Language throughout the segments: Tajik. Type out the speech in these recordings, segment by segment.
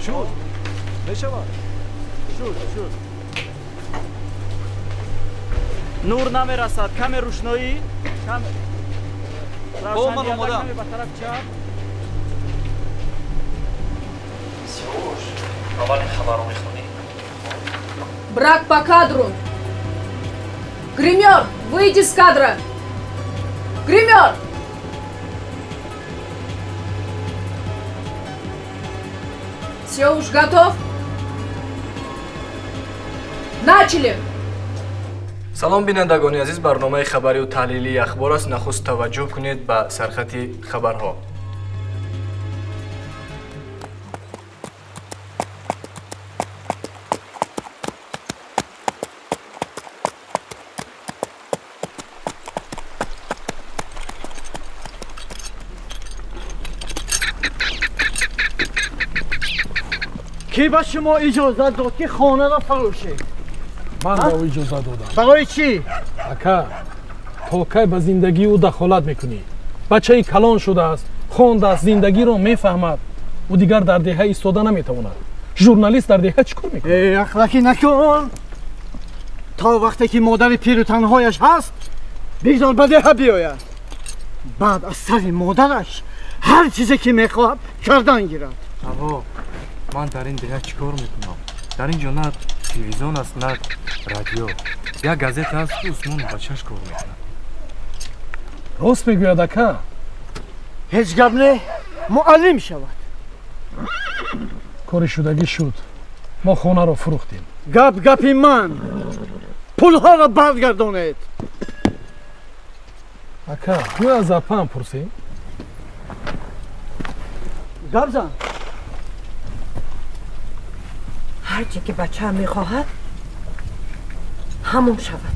Шуд. Мешавад. Шуд, шуд. Нур намерасад. Каме рӯшноӣ. Каме. Ман омадам. Ба тараф чап. Сиёвуш, аввал ин хабарро мехонӣ. Брак по кадру. Гример, выйди с кадра. Гример! Все уж готов? Начали! Салом, бинандагони азиз, барномаи хабарию таҳлилии ахбор аст. Нахуст таваҷҷӯҳ кунед ба сархати хабарҳо. Ки ба шумо иҷозат дод, ки хонаро фурӯшед? Ман ба ӯ иҷозат додам. Барои чӣ? Ака, то кай ба зиндагии ӯ дахолат мекунӣ? Бачаи калон шудааст, хондааст, зиндагиро мефаҳмад. Ӯ дигар дар деҳа истода наметавонад. Журналист дар деҳа чӣ кор мекунад? Э, ахлақӣ накун. То вақте ки модари пиру танҳояш ҳаст, бигзор ба деҳа биёяд. Баъд аз сари модараш ҳар чизе ки мехоҳад кардан гирад. Аво, ман дар ин деҳа чӣ кор мекунам? Дар ин ҷо на телевизион аст, на радио. Як газета аст, ки Усмон бачаш кор мекунад. Рост мегӯяд, ака. Ҳеҷ гап не, муаллим шавад. Кори шудагӣ шуд. Мо хонаро фурӯхтем. Гап гапи ман. Пулҳоро баргардонед. Ака, ӯ аз апаам пурсем. Гап зан. Ҳарче ки бачаам мехоҳад, ҳамон шавад.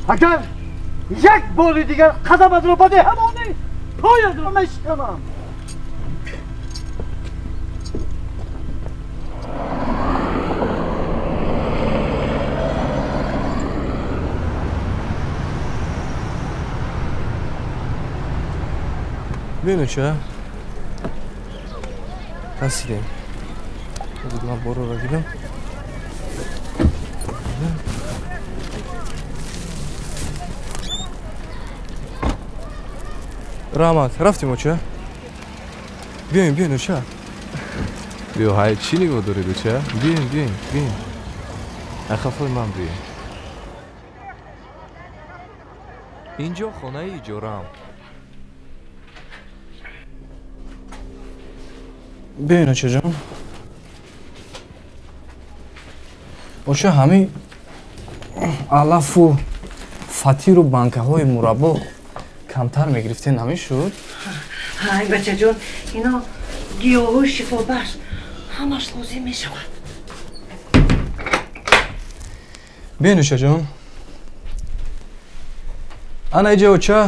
Агар як бори дигар қадаматро ба деҳа монӣ, поятро мешиканам. Биён, расидем. Ман борро гирам. Раҳмат, рафтем, оча. Биёем, биёен, оча. Биё, ҳай, чӣ нигоҳ доред, оча? Биёем, биёем, биёем. Ай хафои ман биёем. Инҷо хонаи иҷораам. Биёен, очаҷон. Оча, ҳамин алафу фатиру банкаҳои мураббо камтар мегирифтен, намешуд? Ҳай, бачаҷон, ино гиёҳҳои шифобахш, ҳамаш лозим мешавад. Биёен, очаҷон. Ана иҷа, оча,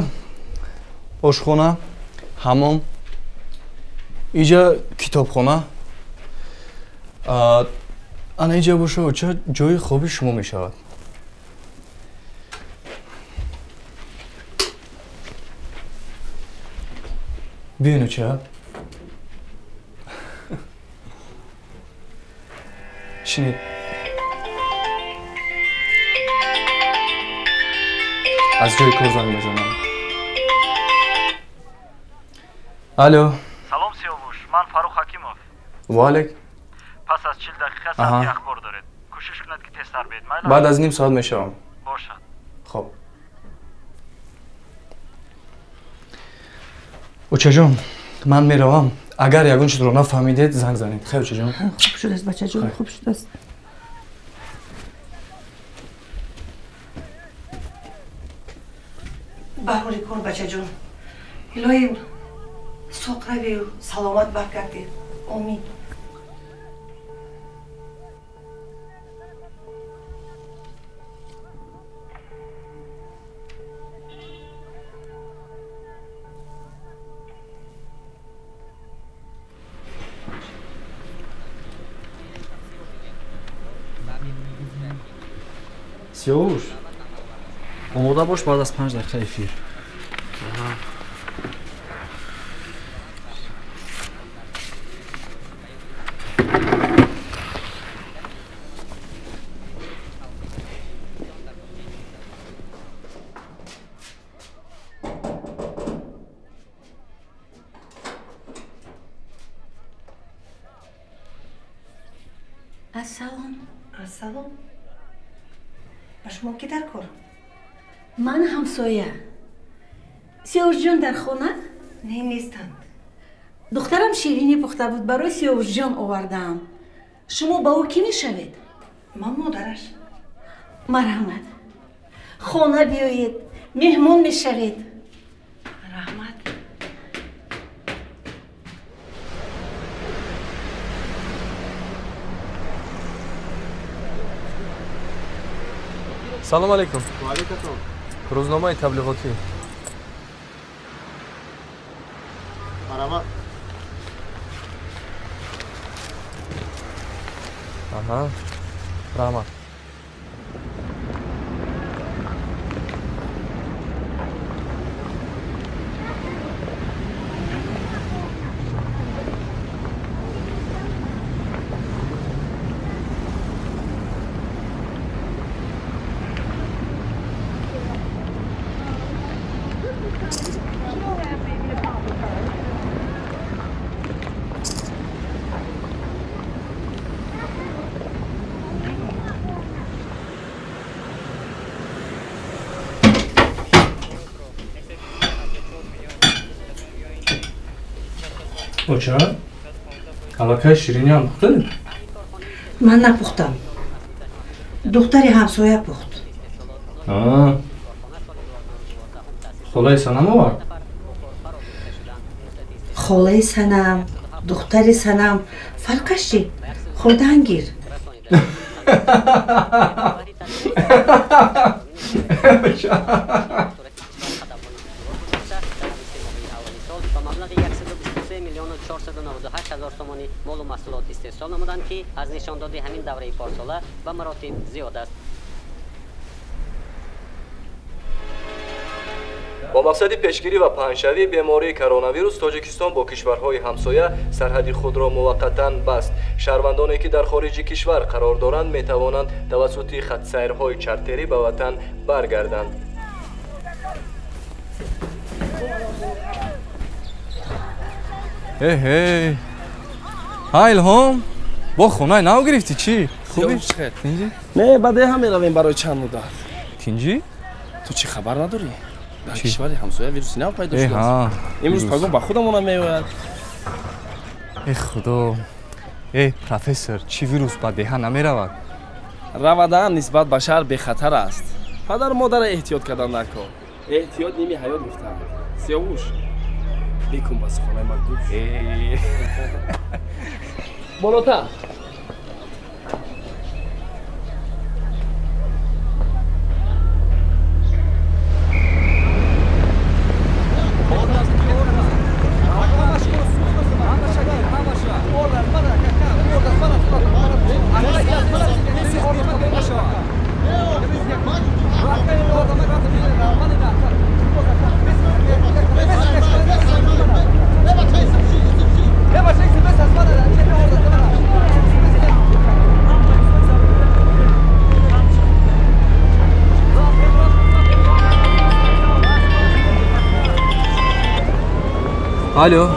ошхона, ҳамом, иҷа китобхона. Ана иҷа боша, оча, ҷои хоби шумо мешавад. Биёен, оча. Шинед. Аз ҷои кор занг мезанам. Алло. Салом, Сиёвуш, ман Фаррух Ҳакимов. Ваалек. Пас аз 40 дақиқа сабти ахбор доред. Кӯшиш кунед, ки тезтар биед, майла? Баъд аз ним соат мешавам. Бошад. Хоб, очаҷон, ман меравам. Агар ягон чизро нафаҳмидед, занг занед. Хай, очаҷон. Хуб шудааст, бачаҷон, хуб шудааст. Баҳори кор, бачаҷон. Илоҳим, соқ равию саломат баргардӣ. Омин. Сиёвуш, омода бош, баъд аз 5 дақиқа эфир. Ассалом. Ассалом. Ба шумо кӣ дар кор? Ман ҳамсоя. Сиёвушҷон дар хона? Не, нестанд. Духтарам ширинӣ пухта буд, барои Сиёвушҷон овардаам. Шумо ба ӯ кӣ мешавед? Ман модараш. Марҳамат. Хона биёед, меҳмон мешавед. Раҳмат. Салом алейкум. Ва алейкум. Рӯзномаи таблиғотӣ. Марҳамат. Аҳа. Раҳмат. Оча, аллакай шириниам пухтадед? Ман напухтам. Духтари ҳамсоя пухт. Холаи Санам овард? Холаи Санам, духтари Санам, фарқаш чӣ? Хӯрдан гир. Молу маҳсулот истеҳсол намуданд, ки аз нишондоди ҳамин давраи порсола ба маротиб зиёд аст. Бо мақсади пешгирӣ ва паҳншавии бемории коронавирус Тоҷикистон бо кишварҳои ҳамсоя сарҳади худро муваққатан баст. Шаҳрвандоне ки дар хориҷи кишвар қарор доранд, метавонанд тавассути хатсайрҳои чартерӣ ба ватан баргарданд. Эҳе, ҳа Илҳом, бо хонаи нав гирифтӣ чӣ? Хубӣ? Тинҷӣ? Не, ба деҳа меравем барои чанд муддат. Тинҷӣ? Ту чӣ хабар надорӣ? Дар кишвари ҳамсоя вируси нав пайдо шудааст. Имрӯз пагоҳ ба худамонам меояд. Э худо, э профессор, чӣ вирус ба деҳа намеравад? Равадан нисбат ба шаҳр бехатар аст. Падару модара эҳтиёт кардан накор. Эҳтиёт ними ҳаёт гуфтаанд. Сиёвуш, бикун ба суханои ман гӯш. Болотар. Алло.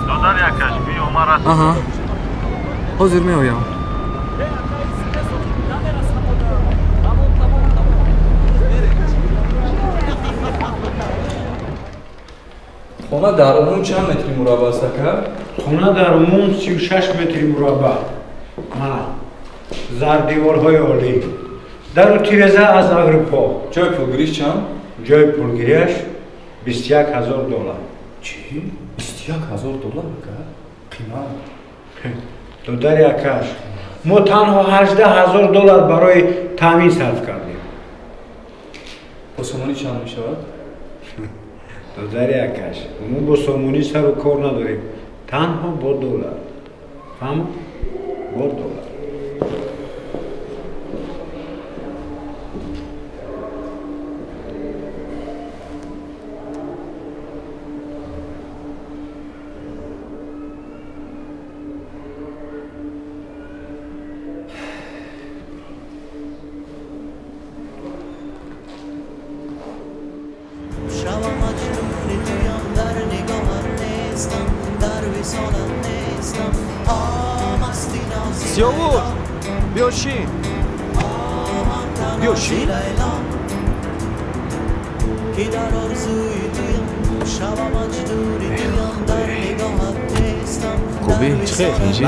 Додар якаш, биё ман расидам. Аҳа. Ҳозир меоям. Хона дар умум чанд метри мураббаъ аст, ака? Хона дар умум 36 метри мураббаъ. Мана зардеворҳои олӣ. Дару тиреза аз Аврупо. Ҷои пулгириш чанд? Ҷои пулгириаш 21 ҳазор доллар. Чӣ? 21 ҳазор доллар, ака? Қимат. Додари акаш, мо танҳо 18 ҳазор доллар барои таъмин сарф кардем. Бо сомонӣ чанд мешавад? Додари акаш, мо бо сомонӣ сару кор надорем, танҳо бо доллар. Фаҳм? Бо доллар. Сиёвуш, биё шин. Биё шин. Хубӣ? Чӣ хел? Тинҷӣ?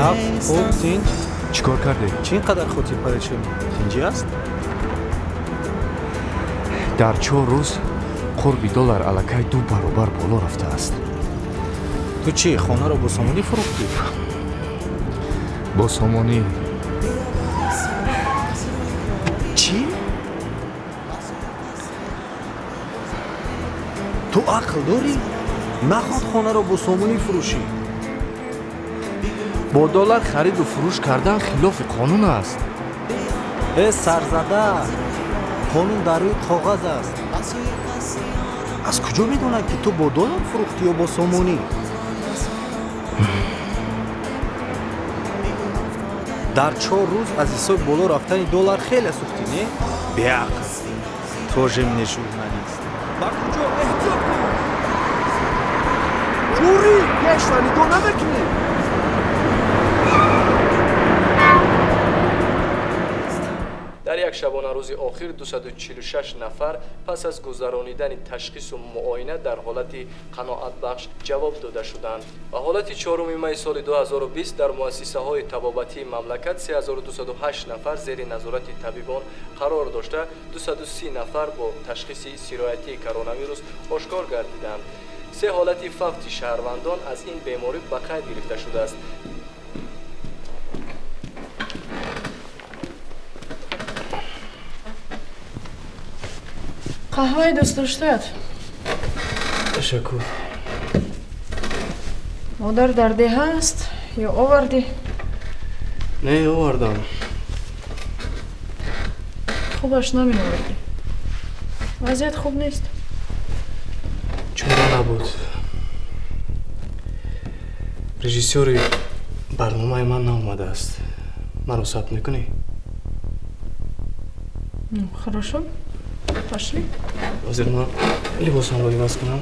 Хуб, тинҷ. Чӣ кор кардӣ? Чӣ ин қадар хотирпаришонӣ? Тинҷӣ аст? Дар 4 рӯз қурби доллар аллакай 2 баробар боло рафтааст. Ту чӣ, хонаро бо сомонӣ фурӯхтӣ? Бо сомонӣ. Чӣ? Ту ақл дорӣ? Нахоҳ хонаро бо сомонӣ фурӯшӣ. Бо доллар хариду фурӯш кардан хилофи қонун аст. Э, сарзада, қонун дар рӯи коғаз аст. Аз куҷо медонад, ки ту бо доллар фурӯхтӣ ё бо сомонӣ? Дар 4 рӯз аз ҳисоби боло рафтани доллар хеле сӯхтӣ, не? Беақл. Тоже мне журналист. Ба куҷо? Эҳтиёт кун! Ҷурӣ, пешва нигоҳ намекунӣ? Дар як шабонарӯзи охир 246 нафар пас аз гузаронидани ташхису муоина дар ҳолати қаноатбахш ҷавоб дода шуданд. Ба ҳолати 4 майи соли 2020 дар муассисаҳои табобатии мамлакат 3208 нафар зери назорати табибон қарор дошта, 230 нафар бо ташхиси сироятии коронавирус ошкор гардиданд. 3 ҳолати фавти шаҳрвандон аз ин беморӣ ба қайд гирифта шудааст. Қаҳваи дӯстдоштаят. Ташаккур. Модар дар деҳа аст ё овардӣ? Не, овардам. Хубаш намеовардӣ. Вазъият хуб нест. Чора набуд. Режиссёри барномаи ман наомадааст. Маро сабт мекунӣ? Хорошо. Пошли. Ҳозир ман либосамро иваз кунам.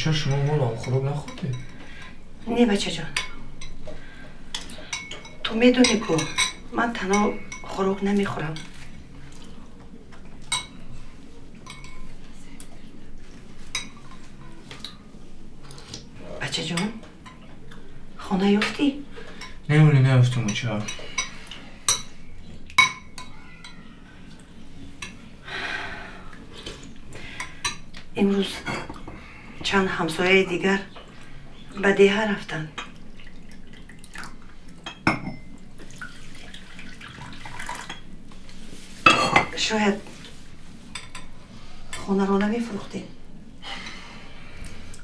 Чаро шумо молам хӯрок нахӯрдед? Не, бачаҷон. Ту медонӣ ку, ман танҳо хӯрок намехӯрам. Бачаҷон, хона ёфтӣ? Не, оле наёфтам, оча. Имрӯз чанд ҳамсояи дигар ба деҳа рафтанд. Шояд хонаро намефурӯхтем.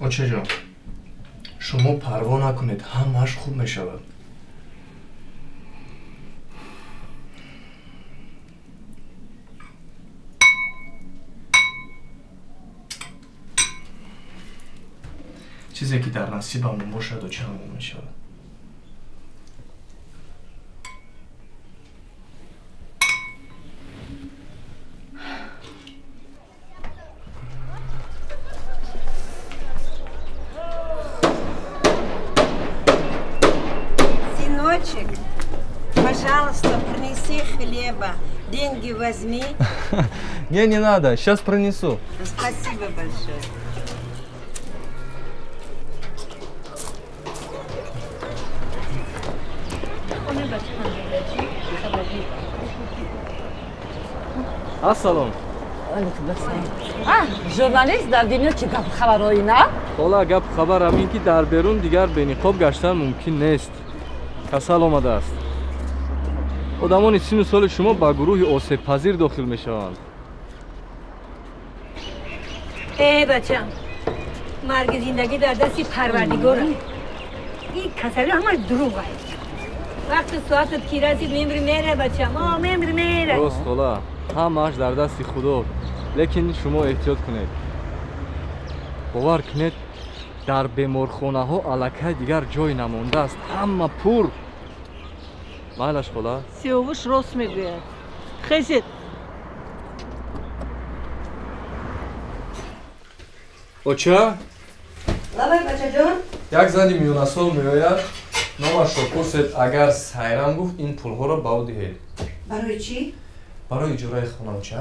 Очаҷон, шумо парво накунед, ҳамааш хуб мешавад. Чизе ки дар насибамон бошаду чамон мешавад. Сыночек, пожалуйста, принеси хлеба, деньги возьми. Не, не надо, сейчас принесу. Спасибо большое. Ассалом. Журналист дар дунё чӣ гап хабарҳои нав? Хола, гап хабар ҳамин ки дар берун дигар бениқоб гаштан мумкин нест. Касал омадааст. Одамони сину соли шумо ба гурӯҳи осебпазир дохил мешаванд. Э бачам, марги зиндагӣ дар дасти Парвардигор аст. Ин касалӣ ҳамаш дурӯғ аст. Вақти соатат ки расид, мемри мере, бачам, о мемри мере. Рост, хола, ҳамааш дар дасти Худо, лекин шумо эҳтиёт кунед. Бовар кунед, дар беморхонаҳо аллакай дигар ҷой намондааст, ҳама пур. Майлаш, хола. Сиёвуш рост мегӯяд. Хезед. Оча? Лабай, бачаҷон. Як зани миёнасол меояд, номашро пурсед, агар Сайрам гуфт, ин пулҳоро ба ӯ диҳед. Барои чӣ? Барои иҷораи хона, оча.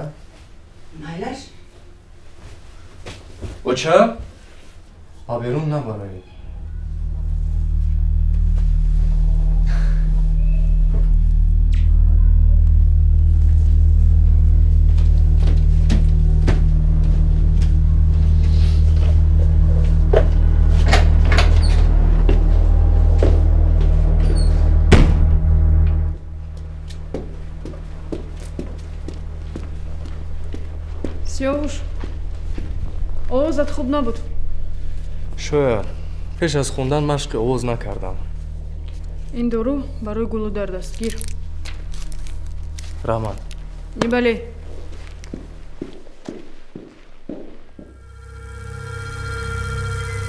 Майлаш. Оча, ба берун набароед. Сиёвуш, овозат хуб набуд. Шояд пеш аз хондан машқи овоз накардам. Ин дору барои гулудард аст. Гир. Раҳмат. Не болей.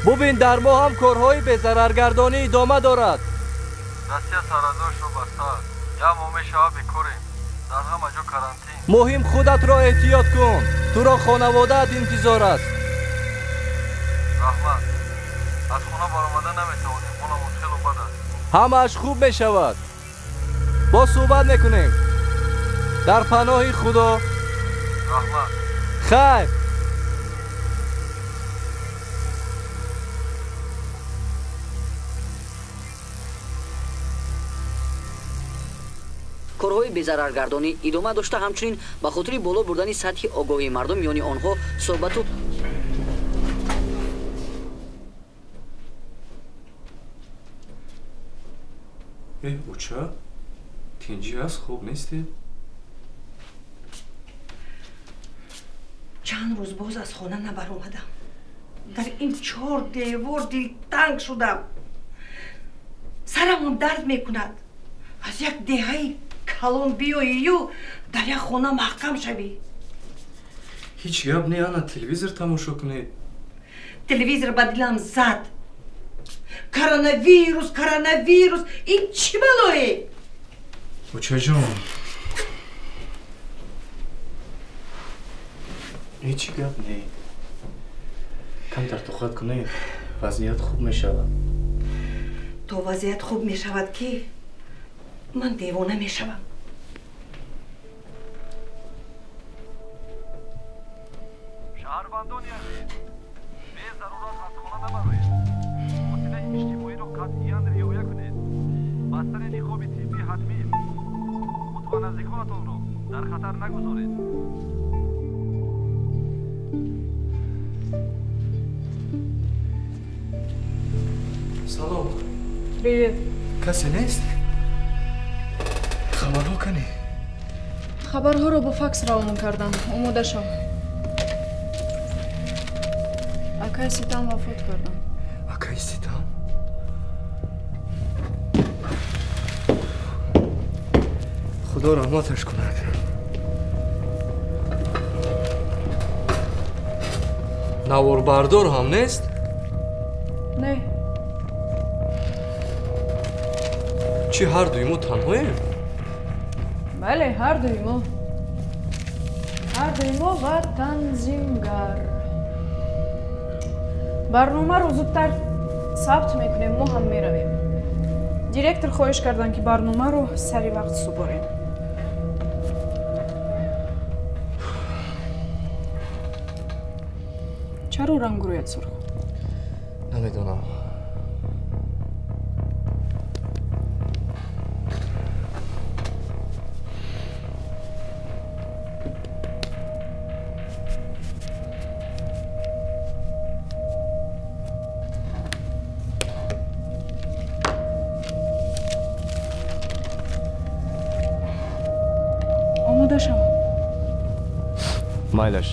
Бубин, дар мо ҳам корҳои безараргардонӣ идома дорад. Россия сарҳадҳояшро бастааст. Як моҳ мешавад бекорем. Дар ҳама ҷо карантин. Муҳим худатро эҳтиёт кун. Туро хонаводаат интизор аст. Раҳмат. Аз хона баромада наметавонем. Ҳоламон хело бад аст. Ҳамааш хуб мешавад. Боз суҳбат мекунем. Дар паноҳи Худо. Раҳмат. Хайр. Корҳои безараргардонӣ идома дошта, ҳамчунин ба хотири боло бурдани сатҳи огоҳии мардум миёни онҳо суҳбату Оча, тинҷӣ аст, хуб нестед? Чанд рӯз боз аз хона набаромадам. Дар ин чор девор дилтанг шудам. Сарамон дард мекунад. Аз як деҳаи калон биёию дар як хона маҳкам шавӣ. Ҳеҷ гап не, ана телевизор тамошо кунед. Телевизор ба дилам зад. Коронавирус, коронавирус, ин чӣ балое? Очаҷон, ҳеҷ гап не. Камтар тоқат кунед, вазъият хуб мешавад. То вазъият хуб мешавад, ки ман девона мешавам. Шаҳрвандони азиз, безарурат аз хона набароед. Фосилаи иҷтимоиро қатъиян риоя кунед. Бастани ниқоби тиббӣ ҳатмист. Худ ва наздиконатонро дар хатар нагузоред. Салом. Привет. Касе нест? Хабарҳо кане? Хабарҳоро бо факс равона кардам. Омода шав. Акаи Ситам вафот кардам. Акаи Ситам? Худо раҳматаш кунад. Наворбардор ҳам нест? Не. Чӣ, ҳар дуи мо танҳоем? Бале, ҳар дуи мо. Ҳар дуи мо ва танзимгар. Барномаро зудтар сабт мекунем, мо ҳам меравем. Директор хоҳиш карданд, ки барномаро сари вақт супорем. Чаро рангу рӯят сурх? Намедонам. Майлаш.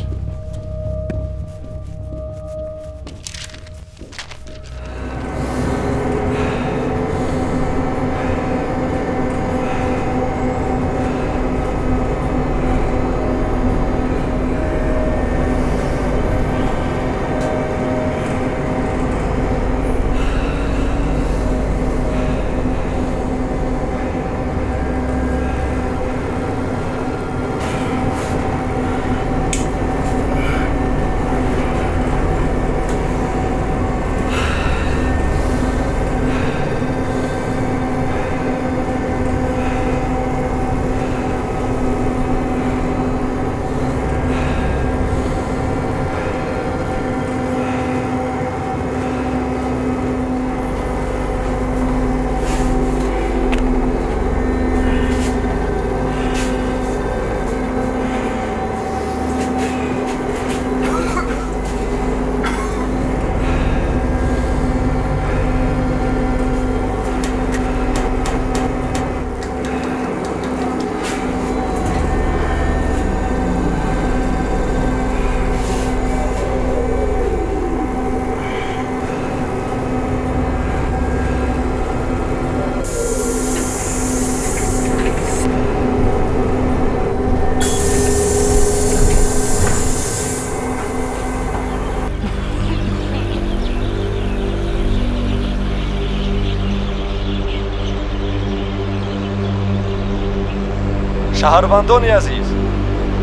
Шаҳрвандони азиз,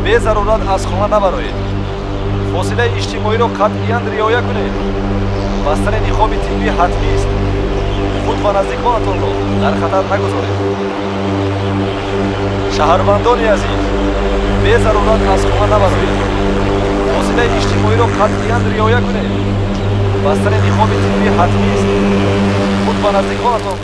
безарурат аз хона набароед. Фосилаи иҷтимоиро қатъиян риоя кунед. Бастани ниқоби тиббӣ ҳатмист. Худ ва наздиконатонро дар хатар нагузоред. Шаҳрвандони азиз, безарурат аз хона набароед. Фосилаи иҷтимоиро қатъиян риоя кунед. Бастани ниқоби тиббӣ ҳатмист. Худ ва наздиконатон.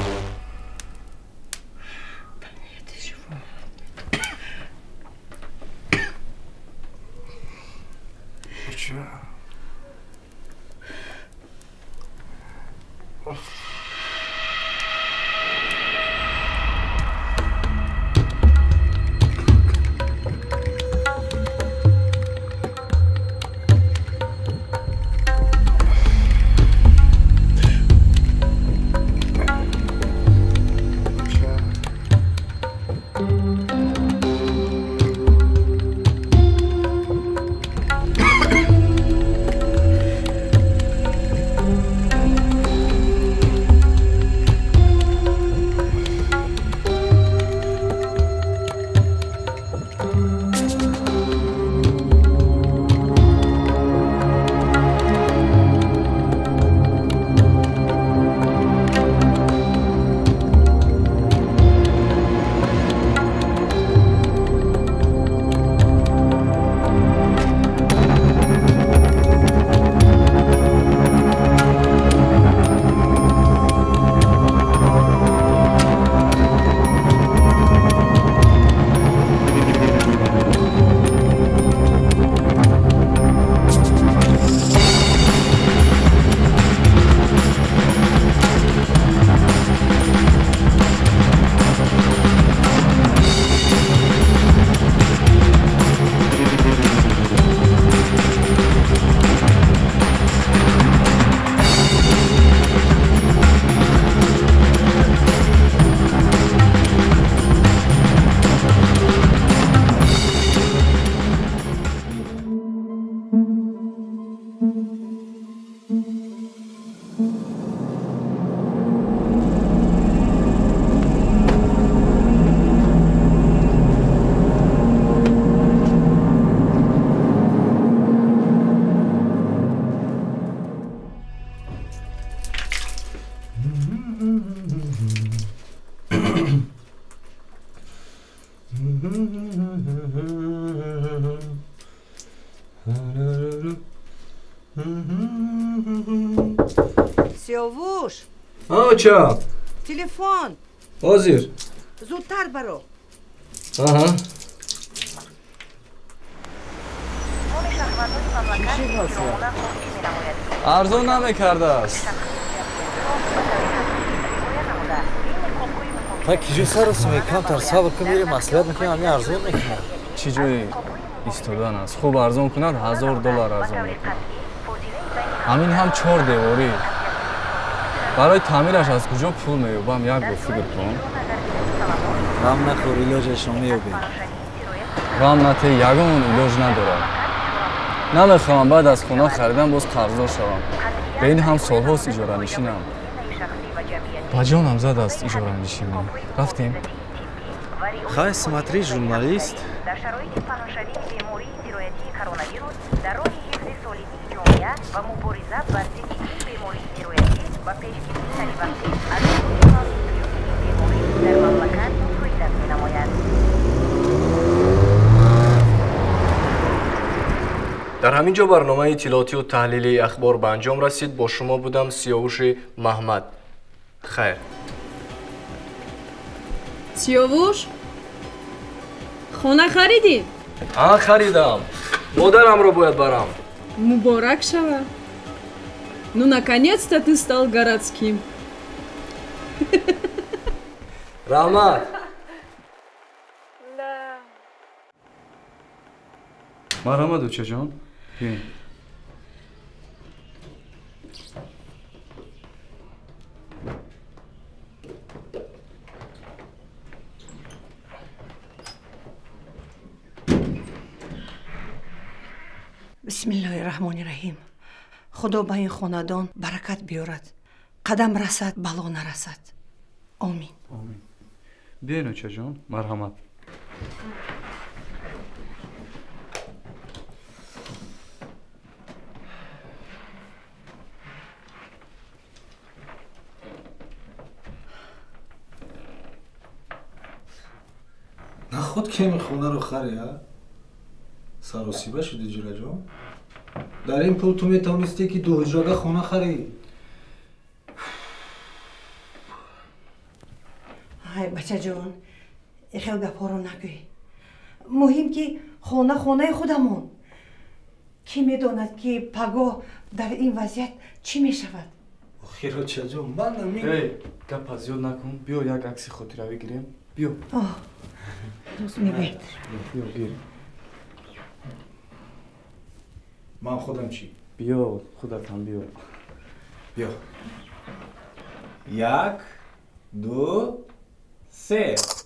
Сиёвуш. Оча. Телефон. Ҳозир. Зудтар баро. Аҳа. Арзон намекардааст. Та ки ҷой сарасме, камтар сабр кун, мерем маслиҳат мекунем, ҳамин арзон мекунам. Чӣ ҷое? истодан аст. Хуб арзон кунад $1000 арзон мекунад. Ҳамин ҳам 4 деворӣ. Барои таъмираш аз куҷо пул меёбам, як бор фикр кун. Ғам нахӯр, илоҷашро меёбем. Ғам нате, ягон илоҷ надорад. Намехоҳам баъд аз хона харидан боз қарздор шавам. Ба ин ҳам солҳост иҷоранишинам. Ба ҷонам задааст иҷоранишинӣ. Рафтем? Хай, смотри, журналист. Дар шароити паҳншавии бемории сироятии коронавирус дар роҳи ҳифзи солимии ҷомеа ва мубориза бар зидди ин бемории сироятӣ ва пешгирии саривақтӣ аз вуруди мавҷи дуюми ин беморӣ дар мамлакат мусоидат менамояд. Дар ҳамин ҷо барномаи иттилоотию таҳлилии ахбор ба анҷом расид. Бо шумо будам Сиёвуши Маҳмад. Хайр. Сиёвуш, хона харидӣ? А, харидам. Модарамро бояд барам. Муборак шава. Ну, наконец-то ты стал городским. Раҳмат. Марҳамат, учаҷон. Биёед. Бисмиллоҳи раҳмони раҳим. Худо ба ин хонадон баракат биёрад. Қадам расад, бало нарасад. Омин. Омин. Биёед, учаҷон, марҳамат. Наход кеми хонаро хари, а? Саросиба шуди, ҷураҷон? Дар ин пул ту метавонистӣ ки дуҳуҷрага хона харӣ. Ай, бачаҷон, ихел гапҳоро нагӯй. Муҳим ки хона хонаи худамон. Кӣ медонад ки пагоҳ дар ин вазъият чӣ мешавад? Охир, очаҷон, ман ами Эй, гапа зиёд накун. Биё як акси хотиравӣ гирем. Биё. Рост мегӯед. Биё, гир. Ман худам чӣ? Биё, худатам биё. Биё. 1, 2, 3.